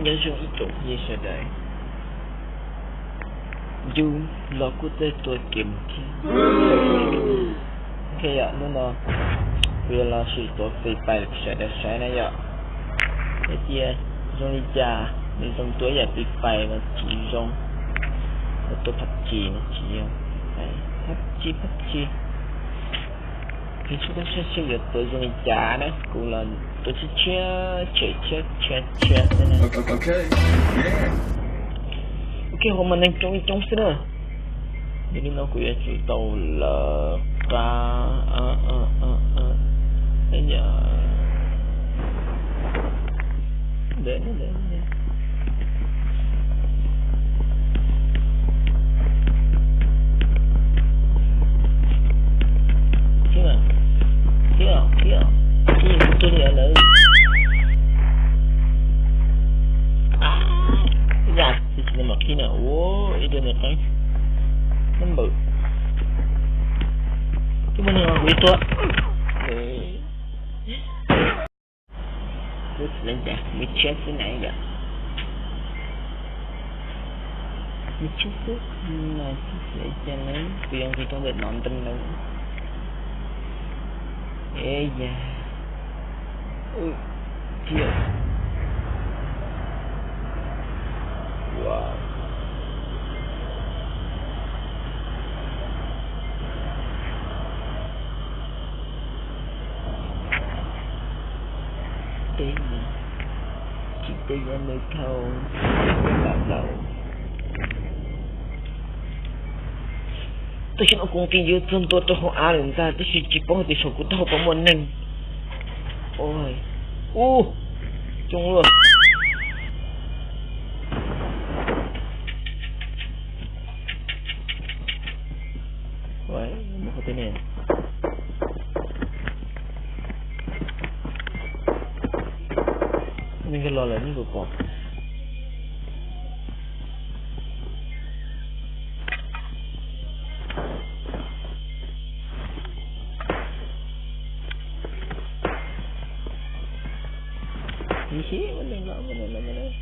Nyob zoo ib tsoom phooj ywg sawv daws, yus los kuj txawj tua kev mus thiab. Ok yom, hnub no kuv yuav los sim tua Free Fire rau sawv daws saib na yom. Hais tias zoo li cas, nws zoo tua yam Free Fire los tsis zoo, los tua PUBG los tsis zoo. PUBG, PUBG. Nws tsis tau saib seb yuav tua zoo li cas na, kuv los tua tshiab tshiab, tshem tshiab tshiab tshiab xwb na. Ok, hauv mas neeg coob coob xwb na. Yog li no kuv yuav tsum tau lawv qab, ntawm, ntawm, ntawm. Thiab, thiab, thiab, kuv tua li lawm. Yam tsis tau mam qhib na, ua ib tug nws qeeb nab npawm. Twb muaj neeg los kuv ib tuag. Kuv tsis ua cas, kuv tshiab xwb na yom. Kuv tshiab xwb, mas tsis ua cas na, kuv yuav nqis rau ntawm no ntawm no. Es yam, thiab, ua teb, tsis teb yam nws thaum lam laus. Tam sim no kuv nqis yuav txog ntua rau hauv av lawm ntag, tab sis tsis paub hais tias saum kuv taub hau puas muaj neeg. Ua, coob luaj. Ua, mus qhov twg ne? Neeg nkag los lawm, nej puas pom? Ib sib muaj neeg los, muaj neeg los, muaj neeg.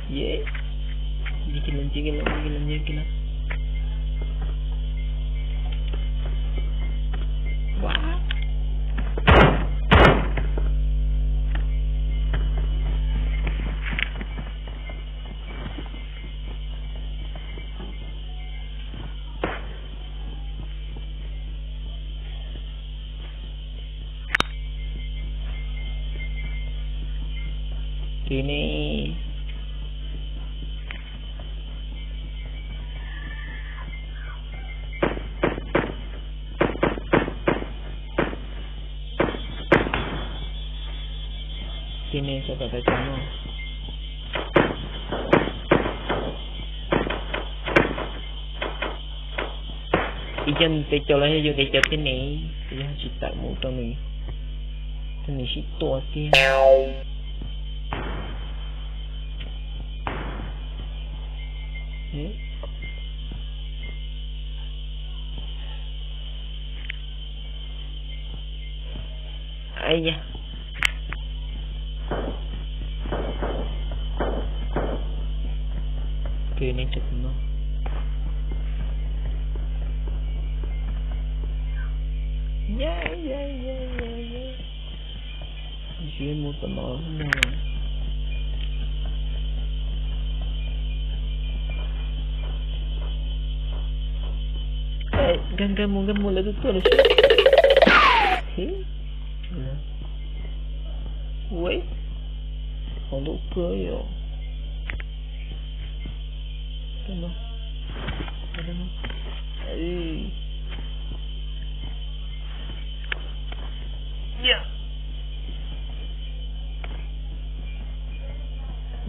Yej, yej, yej, yej, yej. Ua. Twg ne? Twg ne, sab tom teb chaws no? Ib co tes caus los yog yus tes caus thiab ne, yog tsis tawm mus rau nws, rau nws sib tua thiab. Ai ya. Twg ne, tsis no. Ya, ya, ya, ya, ya. Tsis mus tom no. Nkag, nkag mus, nkag mus, lawv twb tuaj lawm. Ua, qhov ntau kawg yom.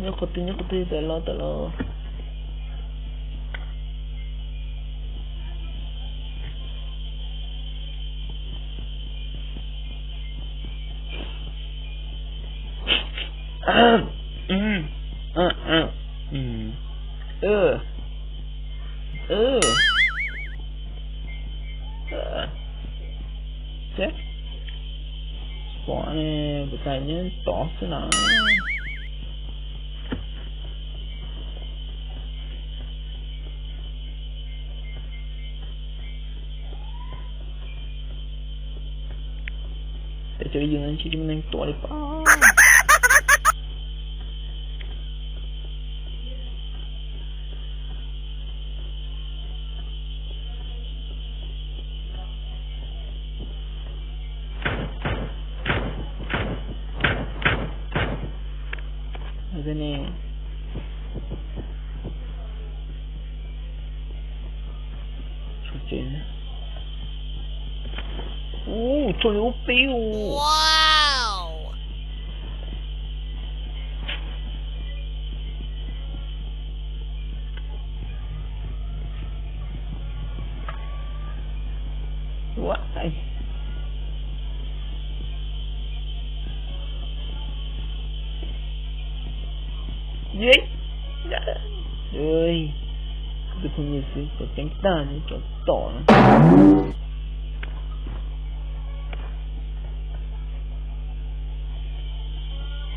Nyob qhov twg, nyob qhov twg, tawm los, tawm los. Ub, ub, ub, ces pom ne, kuv tais nyob tod xwb na. Peb cov yus no tsis muaj neeg tua li pob. Ub, txog li ub peb ub. Tus phooj ywg xwb cov ceeb tag li cov tom no.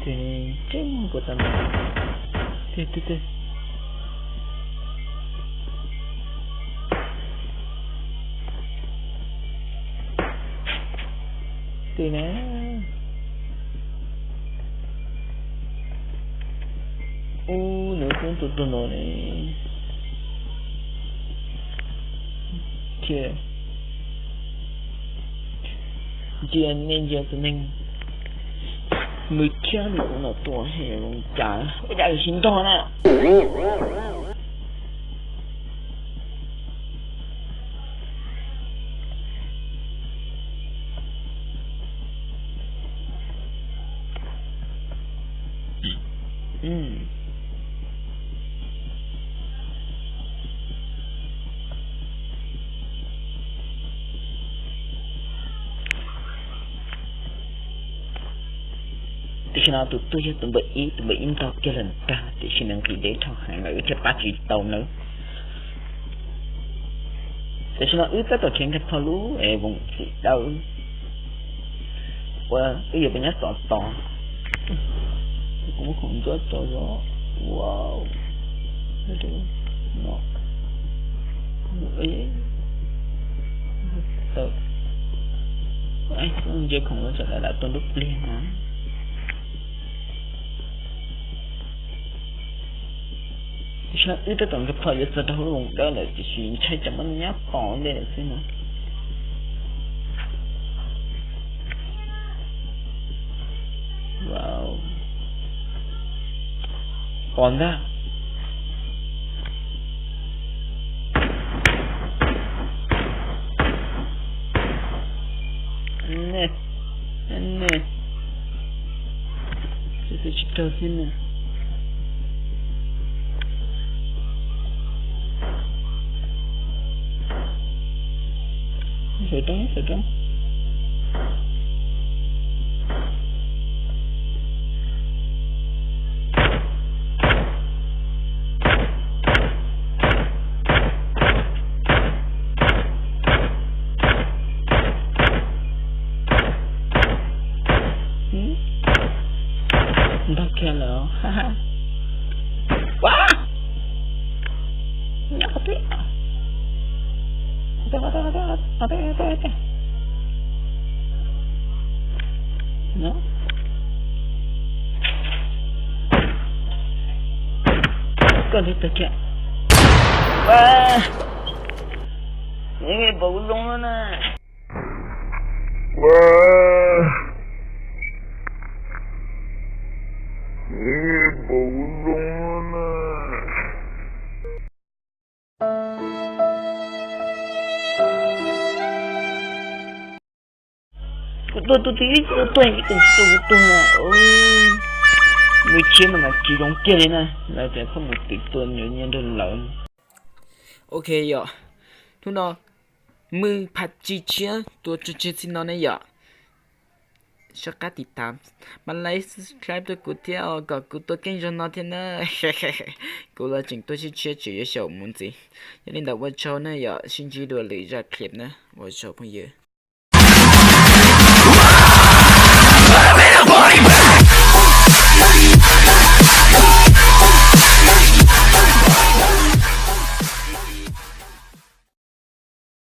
Ces tseeb puas tau ntawd. Tig tig tig. Tig na. Ub, nws kuj tus tus no ne. Ces ntsia nej ntsia tus neeg Mws thiab nws ua no tua ces zoo cas ua cas yus tsis ntog na. Tam sim no tus twg yog tus npawb ib, tus npawb ib ntog kiag lawm ntag, tiam sis nws nqis deb dhau heev lawm wb thiaj pab tsis tau nws. Tam sim no wb tab tom khiav nkag plho lub voos txiv dawb uas wb yuav pab nyob tom tod. Kuv muab khoom ntsuab tso zog. Wow. Ntsia khoom no tsam lam tua nruab pliag no. Tam sim no wb tab tom nkag plho yuav txog rau hauv lub voos dawb lawm tiam sis ntshai tsam muab nyab pom ntej lawm xwb no. Pom ntag. Ne, ne, tsis raug xwb na. Sawv roob, sawv roob. Ntog kiag lawm. Ua, nyob qhov twg? Koj li tag kiag. Ua, npaum zoo na. Ua, npaum zoo na. Kuv tuag tus twg, kuv tuag tus twg, kuv tuag. Mus tshiab no mas tsis zoo kiag li na, lawv tias txhob mus twv tua nyuam nyiaj nrog lawv. Ok yom, hnub no Mws PUBG tshiab tua tso tseg txij no ne yom. Soj qab tiv tam, mas like, subscribe rau kuv thiab os, kom kuv tua keej zoo no thiab na. Kuv los tseem tuaj tshiab tshiab tseem yuav xyaum mus ntxiv. Yog li ntawd ua tsaug na, yog sib ntsib dua lwm zaj clip na, ua tsaug phooj ywg.